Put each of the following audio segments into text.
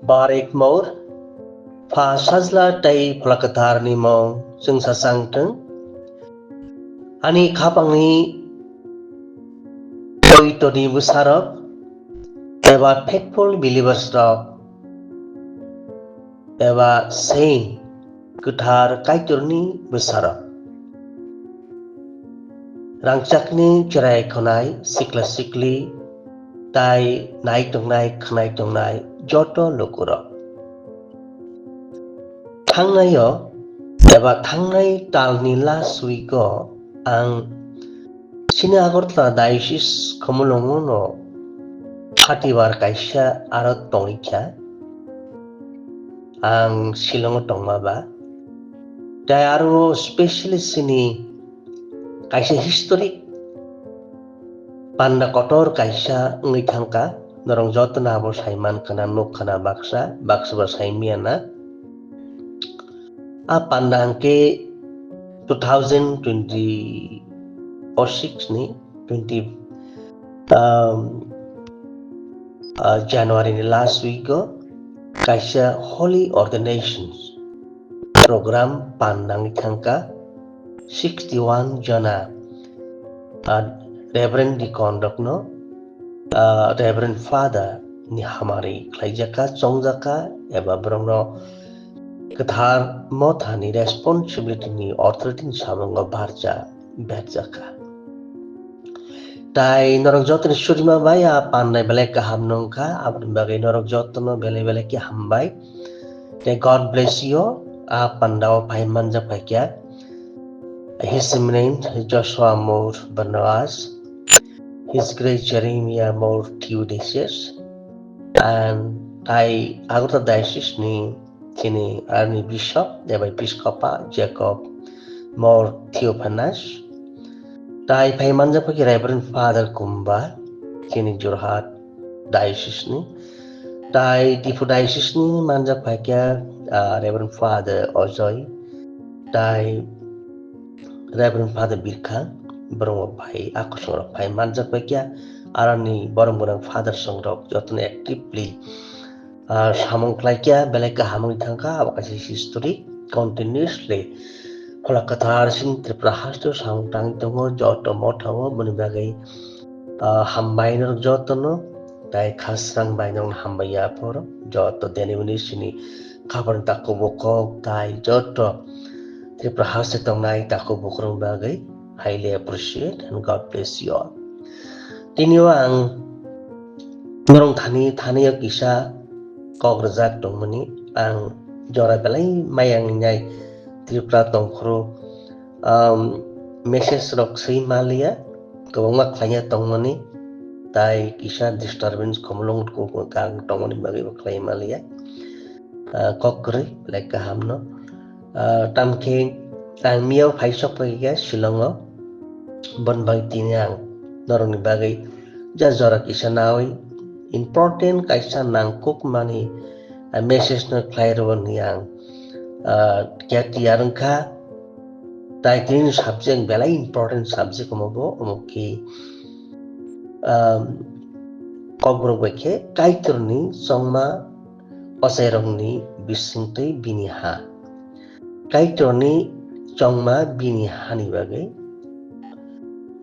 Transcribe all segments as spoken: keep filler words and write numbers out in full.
Barik Mour, Pha Sajla tei Phola Kwtharni mung chwngsa chang thung. Ani khapangni poitoni bwsarok eba faithful believers rok eba saint kwthar Kaitorni bwsarok. Rangchakni cherai khwnai sikla sikli tai nai tongnai khwnai tongnai joto lukurok. Thangnaio eba thangnai talni last week o ang chini Agartala Diocese Khumulwngo no hatibar kaisa aro tongwi kha. Ang Shillong o tongma ba. Tai aro specially chini kaisa historic panda kotor kaisa wngwi thangkha. Norok jotono abo saiman khna nuk khna baksa, baksa ba saimya na. A panda hwnkhe two thousand twenty-six ni twenty, um, uh, January ni last week o kaisa holy ordinations program pan nangwi thangkha. Sixty-one jona, uh, Reverend Deacon rokno, uh, Reverend Father ni hamari khlaijakha, chongjaka eba borokno kwthar mothani responsibility ni authority ni samungo barja berjakha. Tai norok jotoni surima bai a pandai belai kaham nungkha, aboni bagwi norok jotono belai belai khe hambai. Tei God bless you. A pandao phai manjak phaikha His Eminent Joshua Mour Barnabas, His Grace Jeremiah Mour Theodosius, and tai Agartala Diocese ni chini arni Bishop eba Episkopa Jacob Mour Theophanes, tai phai manjak phaikha Reverend Father Kumba, chini Jorhat Diocese ni, tai Diphu Diocese ni manjak phaikha, ah, Reverend Father Ojoi, tai Reverend Father Birkhang, borok phai, a kosong rok phai manjak phaikha, aroni borok borok Father song rok jotono actively, ah, samung khlaikha, belai kaham wngwi thangkha, abo kaisa history continuously Phola Kwthar chini Tripura hasteo samung tangwi tongo, joto mothao boni bagwi, ah, hambai norok jotono, tai khasrang bai norok hambai ya phoro, joto denomination ni khapang takhuk bukhuk, tai joto Tripura haste tongnai takhuk bukhuk rok bagwi highly appreciate and God bless you all. Tini o ang norok thani, thani o kisa kok rwjak tongmani, ang jora belai mayang nai Tripura tongphuru, um, message rok swi maliya, kwbangma khlaiya tongmani, tai kisa disturbance khumulwng kok kang tongmani bagwi bo khlai maliya. Ah, kok kwrwi belai kaham no. Ah, tamkhe ang miyao phaisok phaikha Shillong o, bon bai tini ang norokni bagwi ja jora kisa nawi important kaisa nangkuk mani, ah, message no khlai rwni ang, ah, khe tiyar wngkha. Tai tini subject belai important subject omo bo, omo khe, um, Kokborok bai khe Kaitorni chongma ochairokni bisingtwi bini ha. Kaitorni chongma bini hani bagwi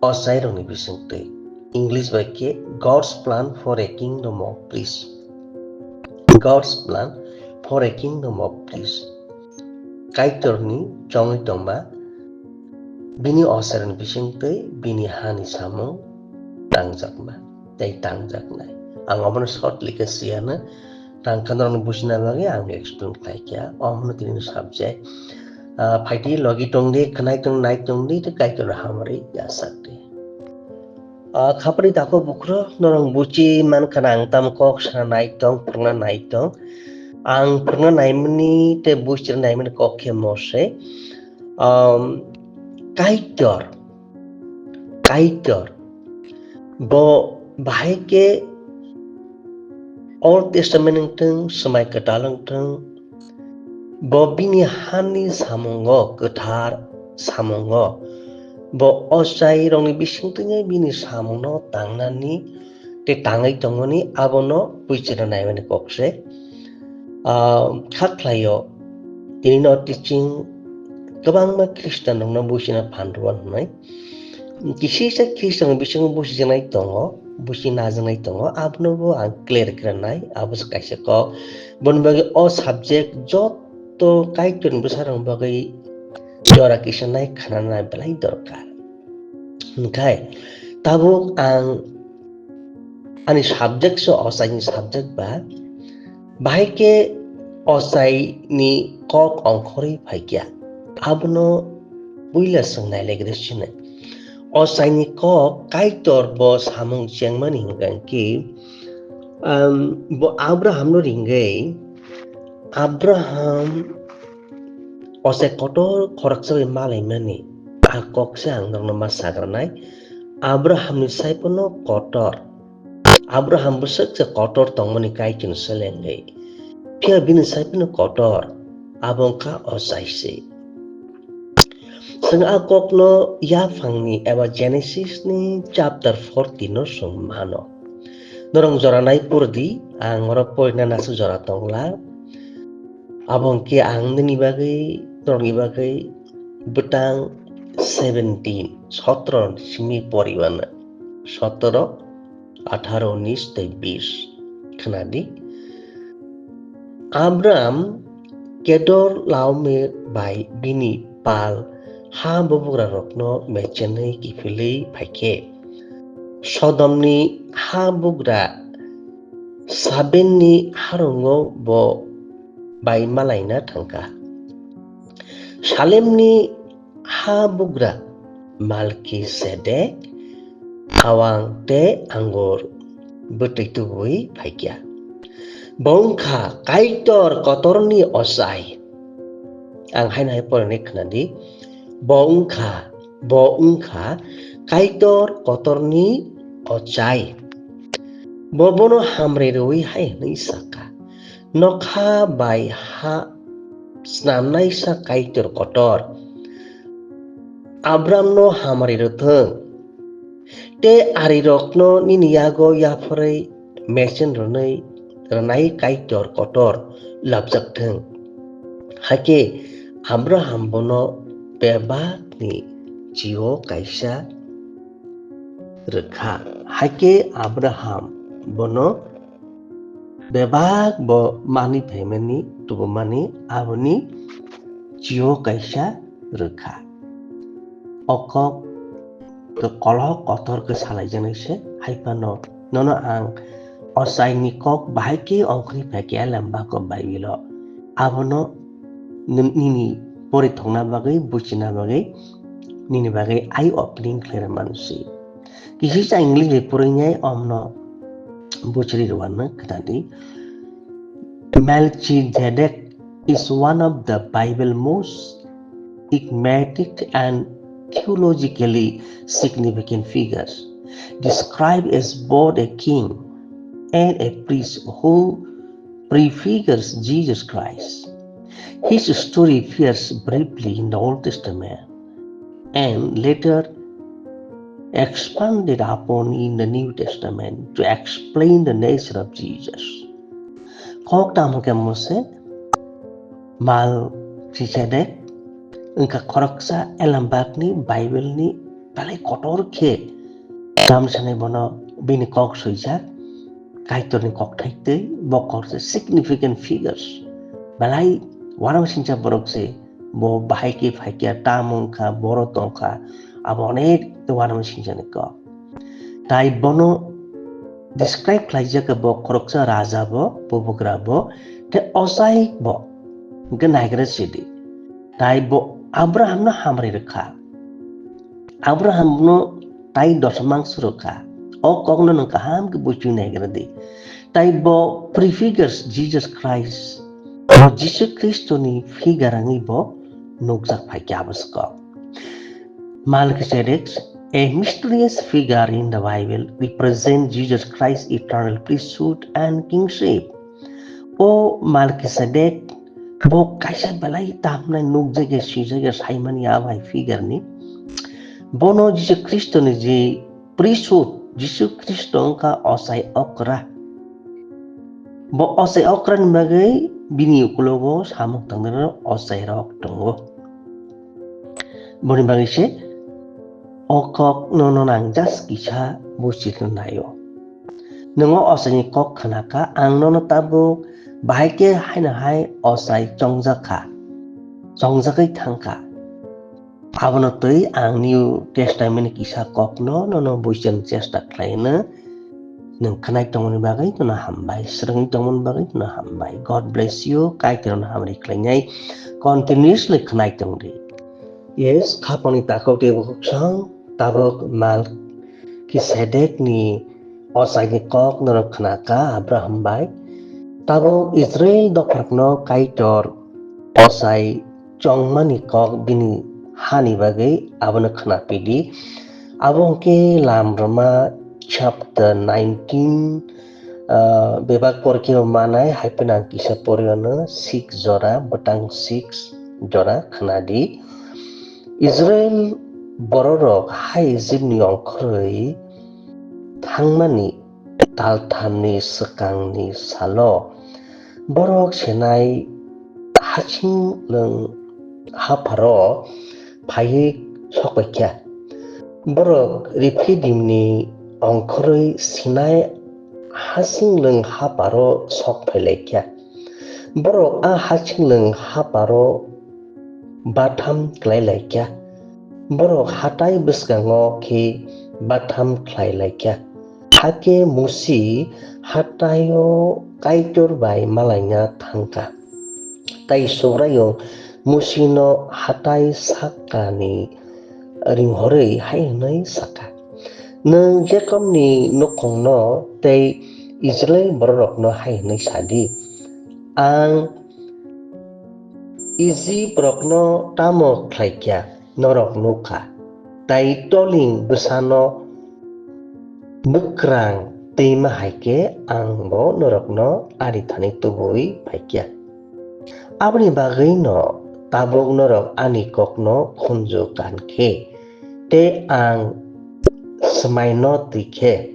ochairokni bisingtwi. English bai khe God's plan for a kingdom of peace. God's plan for a kingdom of peace. Kaitorni chongwi tongma bini ochairokni bisingtwi bini hani samung tangjakma tei tangjaknai. Ang omono shortly khe siyano tangkha norokno bujina bagwi ang explain khlaikha. Omono tini subject. Ah, phaidi logi tongdi, khwnai tong, nai tongdi, tei Kaitorno hamari yachakdi. Ah, khapri takhuk bukhro norok buchi mankha na ang tamo kok sana nai tong, phwrwngna nai tong. Ang phwrwngna naimani tei buchirna naimani kok khe mose. Um, Kaitor, Kaitor, bo bahai khe Old Testament wngthwng, Swmai Kwtal wngthwng, bo bini hani samungo, kwthar samungo, bo ochairokni bisingtwi bini samungno tangnani tei tangwi tongmani abono buchirna naimani kok se. Ah, kha khlaio, tini no teaching kwbangma Christian rokno buisina phan rwo hwnwi. Kisisa Christian bisingo busijaknai tongo, busi najaknai tongo, abono bo ang clear khe rwnai, abo se kaisa kok. Boni bagwi o subject joto Kaitorni bwsarokni bagwi jora kisa nai khananai belai dorkar. Hwnkhe tabuk ang ani subject se ochaini subject ba, bahai khe ochaini kok ongkhorwi phaikya, abono puila chwng nailaigra sini. Ochaini kok Kaitor bo samung chengmani hwnkha khe, um, bo Abrahamno ringwi, Abraham ochai kotor khoroksa bai malaimani, a kok se ang norokno ma sagranai. Abrahamni saiphano kotor, Abraham bwswk se kotor tongmani Kaitorni selengwi, phiya bini saiphano kotor, abo wngkha ochai se. Chwng a kokno yaphangni eba Genesis ni chapter fourteen no chwng mano. Norok jora nai purdi, ang oro porina nasu jora tongla. Abo hwnkhe ang nini bagwi, norokni bagwi bwtang seventeen, sotro simi poriwana. Sotro, atharo, unis tei bis. Khnadi. Abram Kedor Laomer bai bini pal ha bubugrarokno mechenwi kiphilwi phaikhe, Sodomni ha bugra Sabenni harungo bo bai malaina thangkha. Salemni ha bugra Malkisedek awang tei angur bwtwi tubui phaikya. Bo wngkha Kaitor kotorni ochai. Ang haino hai porinai khnadi, bo wngkha, bo wngkha Kaitor kotorni ochai. Bo bono hamri rwui hai hwnwi sakha, Nokha bai ha snamnaisa Kaitor kotor, Abramno hamari rwthwng, tei arirokno nini yago yapharwi mechen rwnwi rwnai Kaitor kotor labjak thwng. Hakhe Abraham bono bebakni chio kaisa rwkha. Hakhe Abraham bono bebak bo manwi phaimani tubumani aboni chio kaisa rwkha. O kok khe kolok kotor khe salaijaknai se, hai phano nono ang ochaini kok bahai khe ongkhorwi phaikha Elembak o Bible o. Abono nini porithokna bagwi, buchina bagwi, nini bagwi eye opening khlai rwmani se. Kisisa English bai porignai omno buchiri rwano khnadi. Melchizedek is one of the Bible most enigmatic and theologically significant figures, described as both a king and a priest who prefigures Jesus Christ. His story appears briefly in the Old Testament and later expanded upon in the New Testament to explain the nature of Jesus. Kok tamo khe mose Malkisedek wngkha khoroksa Elembakni Bible ni belai kotor khe tamsanai bono bini kok swijak Kaitorni kokthai tei bo kok se significant figures belai uanama singcha borok se bo bahai khe phaikya tamo wngkha boro tongkha abo onek uanama singchani kok. Tai bono describe khlaijak bo khoroksa raja bo, bubugra bo, tei ochai bo, hwnkhe naigra sidi. Tai bo Abrahamno hamri rwkha. Abrahamno tai dosa mangsa rwkha. O kokno nwng kaham khe buchwi naigra di. Tai bo prefigures Jesus Christ. Bo Jisu Khristoni figure wngwi bo nukjak phaikha abo se kok. Melchizedek, a mysterious figure in the Bible, represents Jesus Christ's eternal priesthood and kingship. O Melchizedek bo kaisa belai tamnai nukjagya, swijagya saimani a bai figure ni. Bono Jisu Khristoni je priesthood, Jisu Khristo wngkha ochai okra. Bo ochai okrani bagwi bini ukulogo samung tangnai rok ochai rok tongo. Boni bagwi se o kok no, no nang just kisa buchino naio. Nwngo ochaini kok khna kha, ang nono tabuk bahai khe haino hai ochai chongjak kha, chongjagwi thang kha. Abono twi ang New Testament ni kisa kokno nono buichani chesta khlaino. Nwng khnai tongmani bagwi nono hambai, swrwngwi tongmani bagwi nono hambai. God bless you. Kaitorno hamari khlainai. Continuously khnai tongdi. Yes, khapangni takhuk tei bukhuk song tabuk Malkisedekni ochaini kok norok khna kha Abraham bai. Tabuk Israel dopharokno Kaitor ochai chongmani kok bini hani bagwi abono khna pidi. Abo hwnkhe Lam Rwma chapter nineteen, ah, bebak porikhe manai, hai phano ang kisa poriyano six jora, bwtang six jora khna di. Israel bororok hai Ijipni ongkhorwi thangmani talthamni swkangni salo borok Sinai hasing lwng hapharo phaiwi sokpaikha. Borok Rephidimni ongkhorwi Sinai hasing lwng hapharo sok phailaikha. Borok a hasing lwng hapharo batham klai laikha. Borok hatai bwskango khe batham khlai laikha. Hakhe Musi hataio Kaitor bai malaina thangkha. Tai Subraiyung Musino hatai sakani ringhorwi hai hwnwi sakha, "Nwng Jakobni nukhungno tei Israil bororokno hai hwnwi sa di, 'Ang Ijiprokno tamo khlai kha, norok nuk kha, tai toling bwsano bwkrang twima hai khe ang bo norokno ani thani tubui phai kha.' Aboni bagwino tabuk norok ani kokno khunju kan khe, tei ang swmaino twi khe,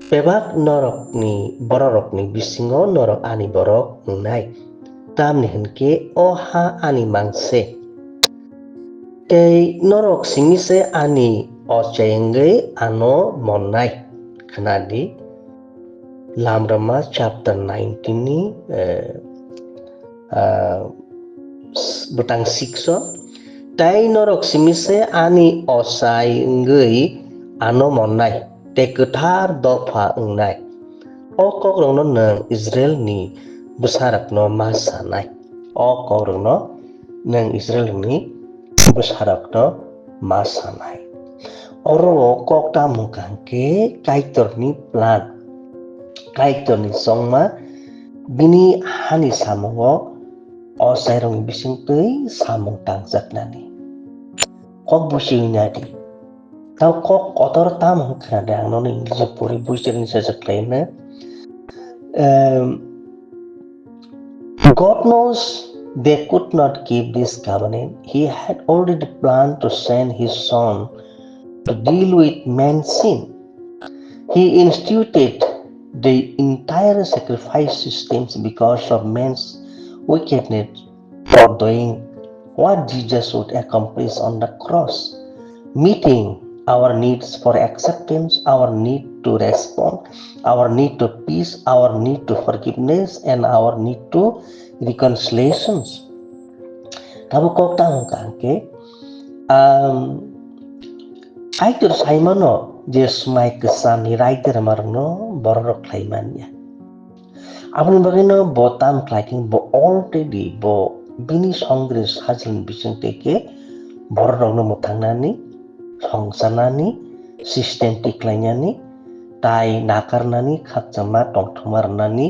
bebak norokni bororokni bisingo norok ani borok wngnai, tamni hwn khe o ha ani mang se. Tei norok simi se ani ochai wngwi ano monnai. Khna di, Lamrama chapter nineteen ni, eh, ah, s-, bwtang six o, "Tei norok simi se ani ochai wngwi ano monnai, tei kwthar dopha wngnai." O kokrokno nwng Israilni bwsarokno ma sanai. O kokrokno nwng Israilni bwsarokno ma sanai. Oro o kok tamo hwnkha hwnkhe Kaitorni plan, Kaitorni chongma, bini hani samungo ochairokni bisingtwi samung tangjaknani. Kok busi wngya di. Tamo kok kotor tamo hwn khna di, ang nono English o pori buijaknai sajak khlai hwnwi. Um, God knows they could not keep this covenant. He had already planned to send his son to deal with man's sin. He instituted the entire sacrifice systems because of man's wickedness for doing what Jesus would accomplish on the cross, meeting our needs for acceptance, our need to respond, our need to peace, our need to forgiveness, and our need to reconciliations. Tamo kok tamo hwnkha hwnkhe, um, Kaitor saimano je swmai kwchamni raida rwmarokno bororok khlai manya. Aboni bagwino bo tamo khlai khe bo already bo bini songdri sajlini bisingtwi khe bororokno mwthangnani, songcharnani, system tiklainani, tai nakarnani, khakchangma tongthokma rwnani,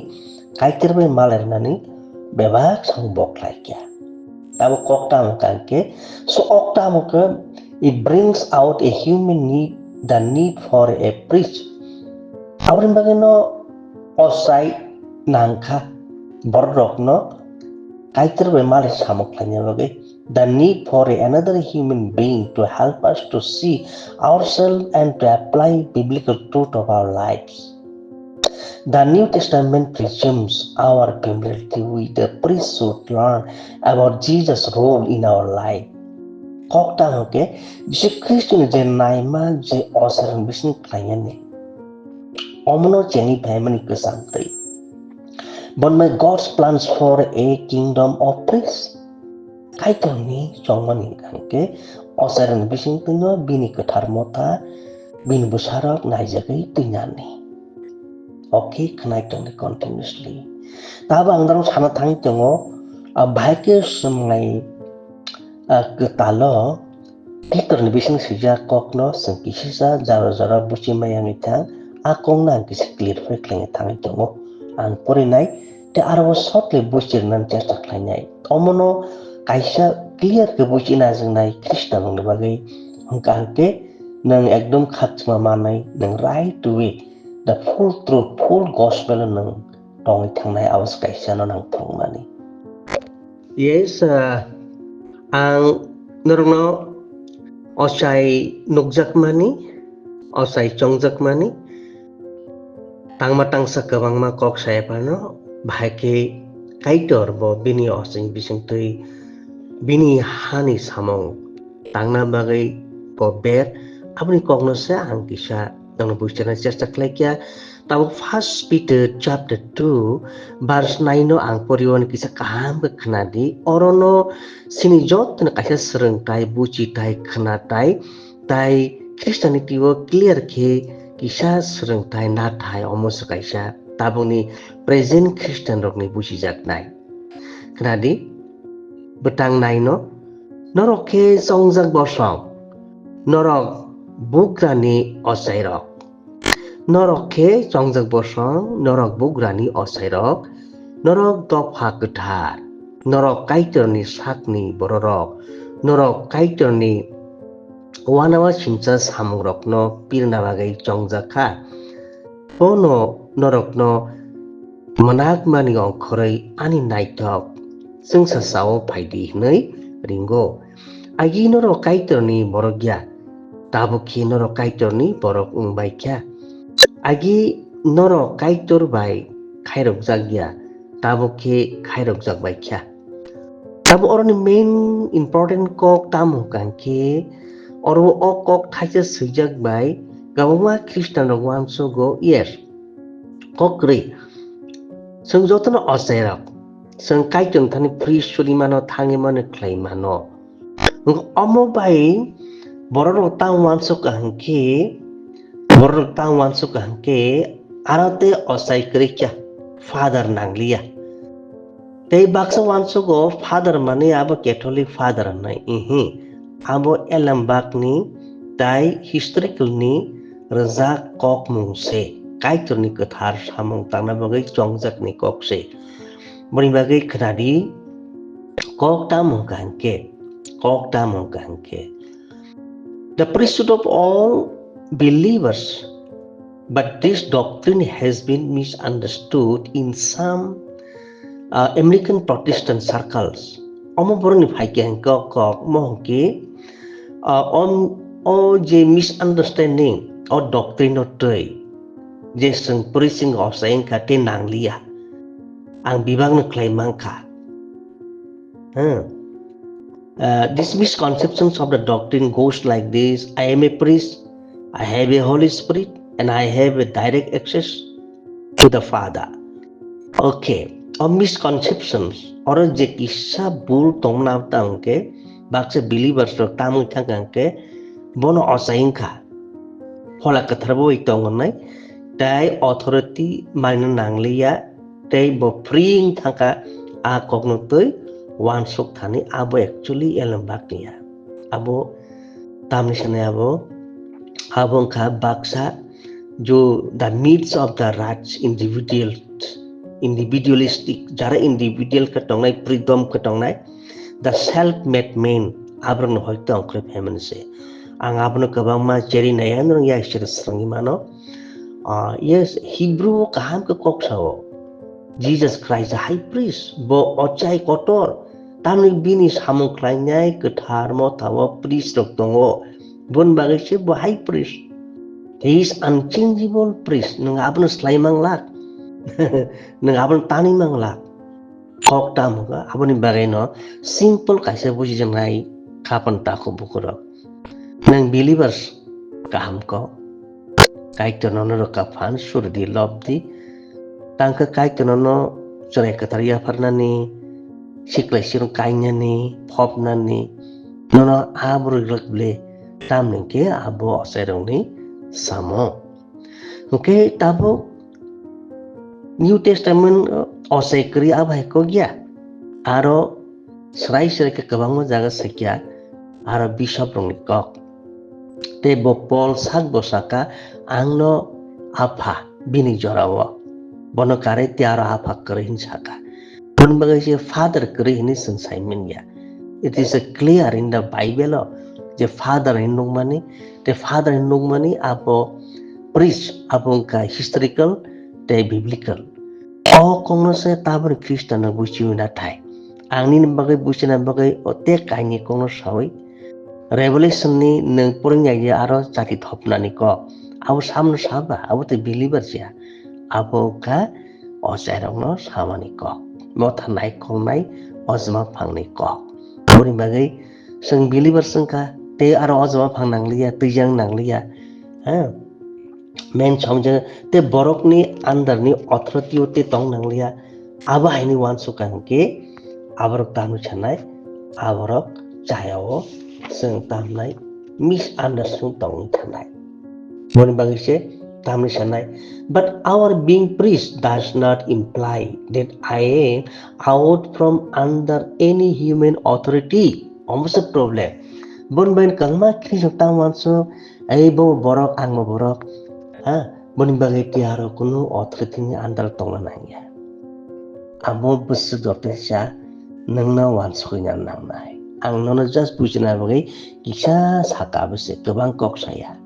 Kaitor bai malai rwnani bebak samung bo khlai kha. Abo kok tamo hwnkha hwnkhe, so kok tamo khe, it brings out a human need, the need for a priest. Aboni bagwino ochai nangkha bororokno Kaitor bai malai samung khlaina bagwi. The need for another human being to help us to see ourselves and to apply biblical truth of our lives. The New Testament resumes our familiarity with the priesthood, learn about Jesus' role in our life. Kok ta hwnkhe Jisu Khristoni je naima je osairokni bising khlainani, omono chengwi phaimani kwchang twi. Bonmai God's plans for a kingdom of priests. Kaitorni chongmani hwnkhe osairokni bising twino bini kwthar motha, bini bwsarok naijagwi twinani. Okay, khwnai tongdi continuously. Tabo ang norok sana thangwi tongo, ah, bahai khe swmai, ah, kwtalo Pitorni bising swijak kokno chwng kisisa jora jora buchi maya wngwi thang, a kokno ang kisa clarify khlaina thangwi tongo. Ang porinai tei aro o shortly buchirnani chesta khlainai. Omono kaisa clear khe buchi najaknai Khristanrokni bagwi. Hwnkha hwnkhe nwng ekdom khakchangma manwi, nwng right way, the full truth, full gospel o nwng tongwi thangnai, abo se kaisa no nang thangmani. Yes, ah, ang norokno ochai nukjakmani, ochai chongjakmani, tangma tangsa kwbangma kok saya phano, bahai khe Kaitor bo bini ochaini bisingtwi bini hani samung tangna bagwi bo ber, aboni kokno se ang kisa nokno buchana chesta khlaikha. Tabuk First Peter chapter two verse nine no ang poriwani kisa kaham khe khwnadi. Orono chini jotono kaisa swrwngtai, buchitai, khwnatai, tai Christianity o clear khe kisa swrwngtai nathai omo se kaisa tabukni present Christian rokni buchijaknai. Khnadi, bwtang naino, norok khe chongjak bosong, norok bugrani ochairok. Norok khe chongjak bosong, norok bugrani ochairok, norok dopha kwthar, norok Kaitorni sakni bororok, norok Kaitorni uanamasingcha samungrokno pirna bagwi chongjak kha. Bono norokno mwnakmani ongkhorwi ani naithok chwngsacha-o phaidi hwnwi ringo. Agi norok Kaitorni borok ya, tabuk khe norok Kaitorni borok wng bai kha. Agi norok Kaitor bai khairokjak ya, tabuk khe khairokjak bai kha. Tabuk oroni main important kok tamo hwnkha hwnkhe, oro o kok thaisa swijak bai kwbangma Khristianrok uansugo, yes, kok kwrwi. Chwng jotono ochairok, chwng Kaitorni thani priest choli mano, thangwi mano, khlai mano. Omo bai bororok tamo uansuk kaham khe, bororok tamo uansuk kaham khe, aro tei ochai kwrwi kha, father nangliya. Tei baksa uansugo father mani abo Catholic father hwnwi, ihi, abo elembakni tai historicalni rwjak kokmung se, Kaitorni kwthar samung tangna bagwi chongjakni kok se. Boni bagwi khnadi, kok tamo hwnkha hwnkhe, kok tamo hwnkha hwnkhe, the priesthood of all believers, but this doctrine has been misunderstood in some, uh, American Protestant circles. Omo borokni phaikhe hwnkhe o kok, omo hwnkhe, uh, om-, o je misunderstanding, o doctrine o twi, je chwng preaching o sa wngkha tei nangliya. Ang bibakno khlai mankha. Hmm. Uh, these misconceptions of the doctrine goes like this: I am a priest, I have a Holy Spirit, and I have a direct access to the Father. Okay, o misconceptions, oro je kisa bul tongna tangke, baksa believers rok tamwi thangkangke, bono ochai wngkha. Phola kwthar bo bai tongo nai, tai authority maina nangliya, tei bo free wng thangkha, a kokno twi uansuk thani, abo actually elembak niya. Abo tamni sanai abo, abo wngkha baksa ju the myths of the raj individual, individualistic, jara individual khe tongnai, freedom khe tongnai, the self-made man, aborokno hoito ang khwlai phaimani se. Ang abono kwbangma cheri nai, ano ya sir srangwi mano. Ah, yes, Hebrew o kaham khe kok sao. Jesus Christ, the high priest, bo ochai kotor, tamni bini samung khlainai kwthar motha o priest rok tongo. Boni bagwi se bo high priest. He is unchangeable priest. Nwng abono slai manglak. Nwng abono tanwi mangla. Kok tamo kha, aboni bagwi no simple kaisa bujijaknai khapan takhuk bukhurok. Nwng believers kaham kok. Kaitorno norok kha phan surdi, lobdi. Tangkha Kaitorno no chwrai kwthar yapharnani, siklai sirok kainani, phopnani, nono a borok rok le tamni khe abo ochairokni samo. Hwnkhe tabuk New Testament ochai kwrwi abo hai kok ya. Aro srai srai khe kwbangma jaga sakya, aro bishop rokni kok. Tei bo Paul sak bo saka, "Ang no Apha," bini jorao. Bono karwi tei aro Apha kwrwi hin saka. Boni bagwi se Father kwrwi hinwi chwng sai manya. It is a clear in the Bible o je Father hinwi nukmani, tei Father hinwi nukmani abo priest, abo wngkha historical tei biblical. O kokno se taboni Khristianrok buchiwi nathai. Ang nini bagwi buchina bagwi o tei kainwi kokno saui. Revelation ni nwng porong ya ye aro chati thopnani kok. Abo samno saba, abo tei believer ya. Abo wngkha ochairokno samani kok. Motha naikolnai ojma phangni kok. Aboni bagwi chwng believer wngkha, tei aro ojma phang nangliya, twijang nangliya. Ha? Main chomjak tei borokni under ni authority o tei tong nangliya. Abo haini uansukha hwnkhe aborok tamni sanai, aborok chayao chwng tamnai misunderstanding tongwi thanai. Boni bagwi se tamni sanai. But our being priest does not imply that I am out from under any human authority. Omo se problem. Boni bagwi kwbangma Christian tamo uansuk, ei bo borok, ang bo borok. Ha? Boni bagwi tei aro kunu authority ni under tongna nangya. Abo bwswk jotosa nwngno uansukna nangnai. Ang nono just bujina bagwi kisa saka bwse kwbang kok saya.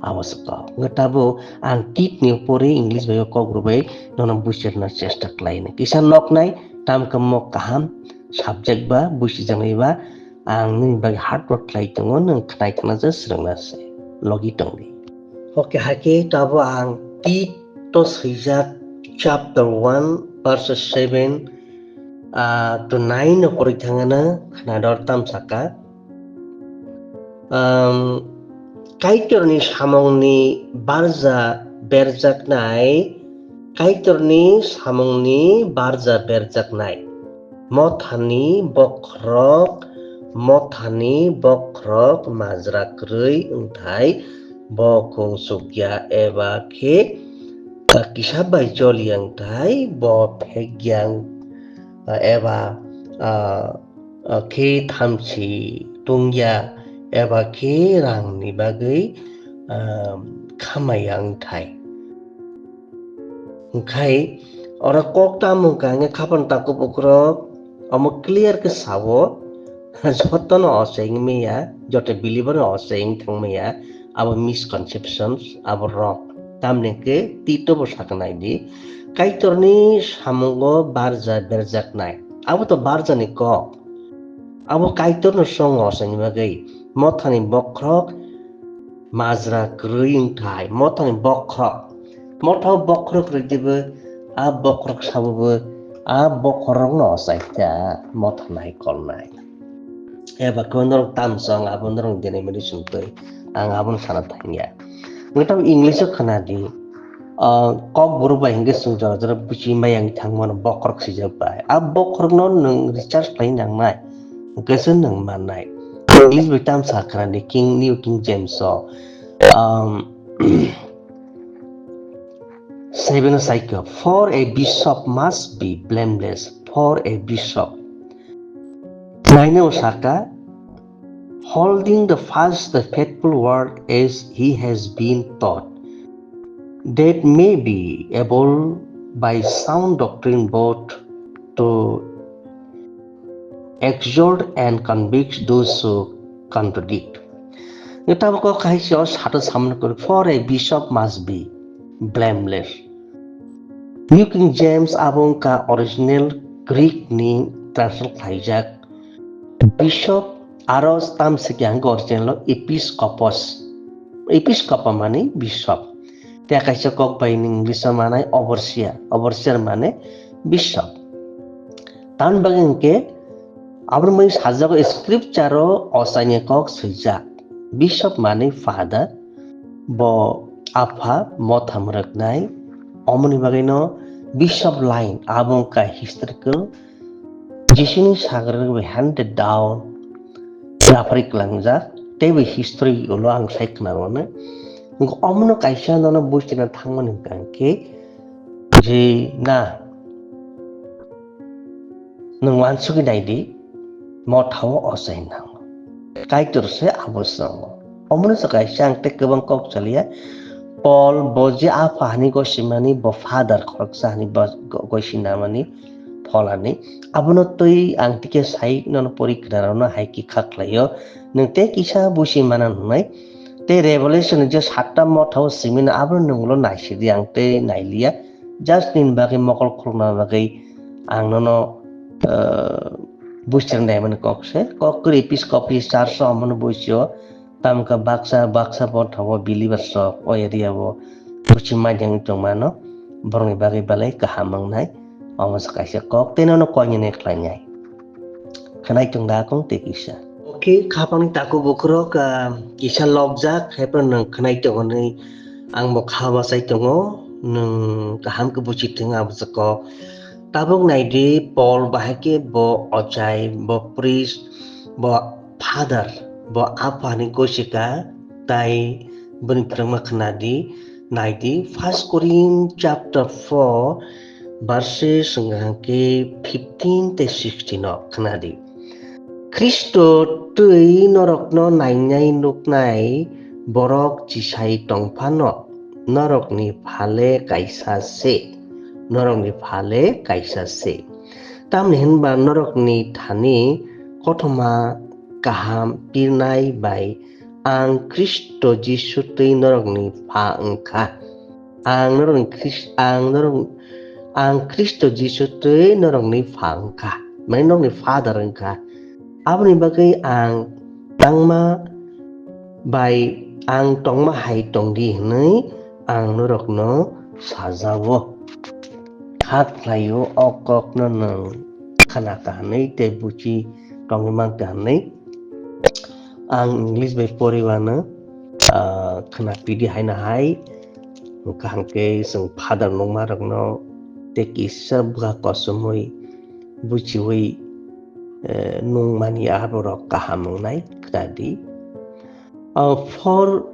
Abo se kok. Wngwi tabuk ang Tit ni upori English bai o kok rwbai nono bujirna chesta khlaini. Kisa noknai tamkhe mo kaham subject ba busijaknai ba ang nini bagwi hard work khlai tongo, nwng khnai khna je swrwngna se logi tongdi. Okay, hakhe tabo ang Tito swijak chapter one verse seven, ah, to nine no porwi thangana khna dor tam saka. Um, Kaitorni samungni barja berjaknai, Kaitorni samungni barja berjaknai. Mothani bokhorok, mothani bokhorok majra kwrwi wngthai, bo khungsukya eba khe kisa bai joliya wngthai, bo phekya eba, ah, ah, khe thamchi tungya eba khe rangni bagwi, ah, khamaya wngthai. Hwnkhe oro kok tamo wngkha hwnkhe khapan takhuk bukhurok omo clear khe sao, jotono ochai wngmaya, joto believer no ochai wng thangmaya, abo misconceptions, abo wrong. Tamni hwnkhe Tito bo sakha naidi, Kaitorni samungo barja berjaknai. Abo to barjani kok. Abo Kaitorno chongo ochaini bagwi. Mothani bokhorok majra kwrwi wngthai, mothani bokhorok. Motha bokhorok kwrwi dibo, a bokhorok sabubo, a bokhorokno ochai kha motha naikolnai. Eba khe norok tamsong abo norok denomination twi, ang abono sana thangya. Nwng tamo English o khna di, ah, kok borok bai hwnkhe chwng jora jora buchi maya wngwi thangmano bokhorok swijak bai. A bokhorokno nwng research khlai nangnai, hwnkhe se nwng mannai. English bai tamsa khna di King, New King James o, um, seven o saikho, "For a bishop must be blameless, for a bishop." Naina o saka, "Holding the fast the faithful word as he has been taught, that may be able by sound doctrine both to exhort and convict those who contradict." Ngi tabuk o kaisa o sato samani kwrwi, "For a bishop must be blameless." New King James abo wngkha original Greek ni translate khlaijak. Bishop aro tamsiki ang original o episkopos. Episkopo mani bishop. Tei kaisa kok bai nwng English o manai overseer, overseer mane bishop. Tamoni bagwi hwnkhe aboni bagwi sajak o scripture o ochaini kok swijak. Bishop mane father, bo apha motha mwrwknai. Omoni bagwino bishop line abo wngkha historical Jisuni sagra bai handed down, yapharwi kwlangjak, tei bai history ulo ang sai khwnarwno. Wngkha omono kaisa nono buistina thangmani hwnkha hwnkhe je na nwng uansugwi naidi, mothao ochai nango. Kaitor se abo swngo. Omono se kaisa ang tei kwbang kok chaliya. Paul bo je apha hani gosimani, bo father khoroksa hani bo go-, gosinamani pholani. Abono twi ang tike sai nono pori khwnarokno hai khe kha khlaio. Nwng tei kisa busi mana hwnwi. Tei Revelation je satta mothao simino abono nwng ulo naisidi ang tei nailiya. Just nini bagwi mokol khulukna bagwi ang nono, ah, buistir naimani kok se. Kok kwrwi Episcopal Church o omono buisio. Tamkha baksa, baksa bo thango believers rok o area o buchi manyang tongmano, borokni bagwi belai kaham wngnai. Omo se kaisa kok tei nono koinene khlainai. Khwnai tong da kong tei kisa. Okay, khapangni taku bukrok, ah, kisa lokjak, haiphano nwng khwnai tong hwnwi ang bo kha bachai tongo. Nwng kaham khe buchi thung abo se kok. Tabuk naidi, Paul bahai khe bo ochai, bo priest, bo father, bo aphani gosikha, tai bini phrwngma khwnadi, naidi, First Corinth chapter four, verses hwnkha khe fifteen tei sixteen o khwnadi. Khristo twi norokno nainai nuknai borok chisai tongphano, norokni phale kaisa se, norokni phale kaisa se. Tamni hwnba norokni thani kothoma kaham pirnai bai ang Khristo Jisu twi norokni pha wngkha. Ang norokni Khris-, ang norok, ang Khristo Jisu twi norokni pha wngkha. Mane norokni father wngkha. Aboni bagwi ang tangma bai ang tongma hai tongdi hwnwi ang norokno sajao. Kha khlaio, o kokno nwng khna kahamwi tei buchi tongwi man kahamwi. Ang English bai poriwano, ah, khna pidi haino hai, kaham khe chwng father nungma rokno tei kisa bwkha kosomwi buchiwi, eh, nungmani aborok kaham wngnai khnadi. Uh, for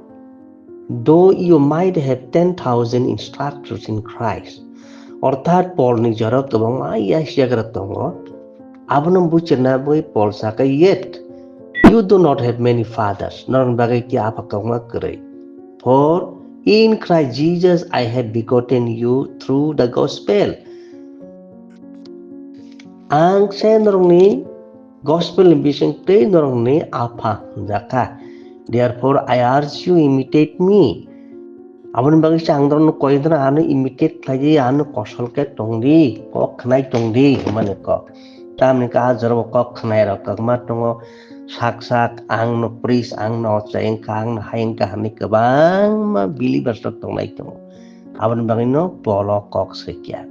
though you might have ten thousand instructors in Christ, orthat Paul ni jora kwbangma yasiyagra tongo, abono buchirna bai Paul saka, yet you do not have many fathers. Norokni bagwi khe apha kwbangma kwrwi. For in Christ Jesus I have begotten you through the gospel. Ang se norokni gospel ni bising tei norokni apha hwnjakha. Therefore I urge you, imitate me. Aboni bagwi se ang norokno koi dana ano imitate khlai di, ano kosol khe tong di, kok khnai tong di hwnmani kok. Tamni khe a jorabo kok khnai rok kwbangma tongo, sak sak ang no priest, ang no ochai wngkha, ang no hai wngkha hwnwi kwbangma believers rok tongnai tongo. Aboni bagwi no Paul o kok swi kha.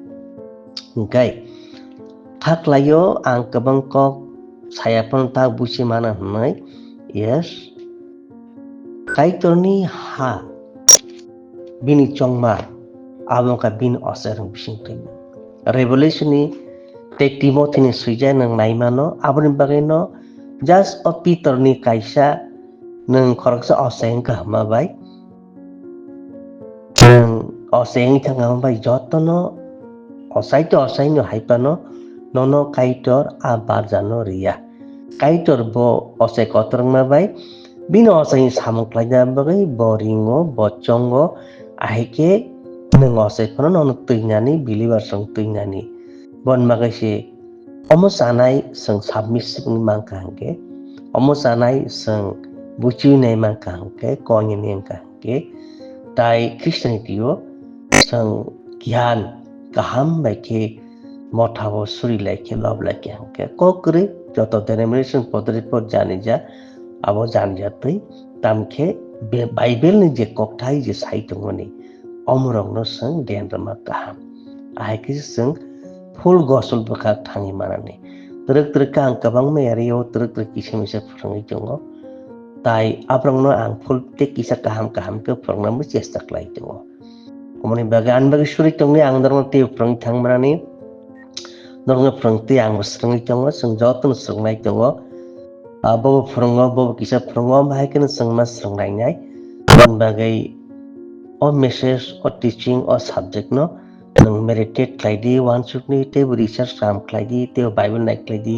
Hwnkhe kha khlaio ang kwbang kok saya phano ta buchi mano hwnwi, yes, Kaitorni ha bini chongma abo wngkha bini ocherwng bising twi. Revelation ni tei Timothy ni swijak nwng nai mano, aboni bagwi no just o Peter ni kaisa nwng khoroksa ochai wngkha hwnma bai. Nwng ochai wngwi thangma bai jotono ochai to ochai no hai phano nono Kaitor a barjano riya. Kaitor bo ochai kotor wngma bai bini ochai samung khlaina bagwi bo ringo, bo chongo, ahai khe nwng ochai phano nono twinani, believers rok twinani. Boni bagwi se omo chanai chwng submissive wngwi mankha hwnkhe, omo chanai chwng buchiwi nai mankha hwnkhe, koi nini wngkha hwnkhe, tai Christianity o chwng giyan kaham bai khe motha o suri lai khe lob lai khe hwnkhe kok kwrwi joto denomination podori pod jani ja abo jani ja twi tam khe be-, Bible ni je kokthai je sai tongmani omorokno chwng den rwma kaham. Ahai khe chwng full gospel bwkhak thangwi manani. Twrwk twrwk khe ang kwbangma area-o twrwk twrwk kisa misa phwrwngwi tongo. Tai aborokno ang full tei kisa kaham kaham khe phwrwngnani chesta khlai tongo. Omoni bagwi ani bagwi suri tongwi ang norokno tei phwrwngwi thangmanani, norokno phwrwngtwi ang bo swrwngwi tongo, chwng jotono swrwngnai tongo. Ah, bobo phwrwngo, bobo kisa phwrwngo, omo hai kheno chwng ma swrwngnainai. Aboni bagwi o message, o teaching, o subject no nwng meditate khlai di, uansukni teibo research kam khlai di, teibo Bible nai khlai di,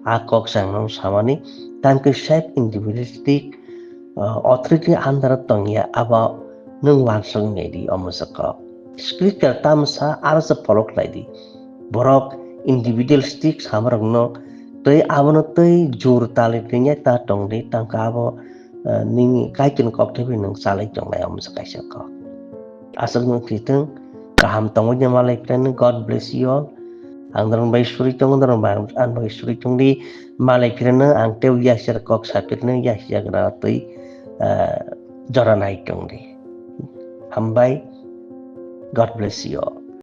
a kok chwng nang samani. Tamo khe self individualistic, ah, authority under o tongya, abo nwng uansuk nai di, omo se kok. Scripture tamo sa, aro se follow khlai di. Borok individualistic samarokno tei abono tei jor tali ringya ta tong di, tangkha abo, eh, nini Kaitorni kok thaibai nwng chalai tongnai, omo se kaisa kok. Aswk nwng thwitwng, kaham tongwi de malai phirano, God bless you all. Ang norok bai suri tongo, norok bai ang bai suri tong di, malai phirano, ang tei yasiar kok sa phirano, yasiak na twi, eh, jora nai tong di. Hambai, God bless you all.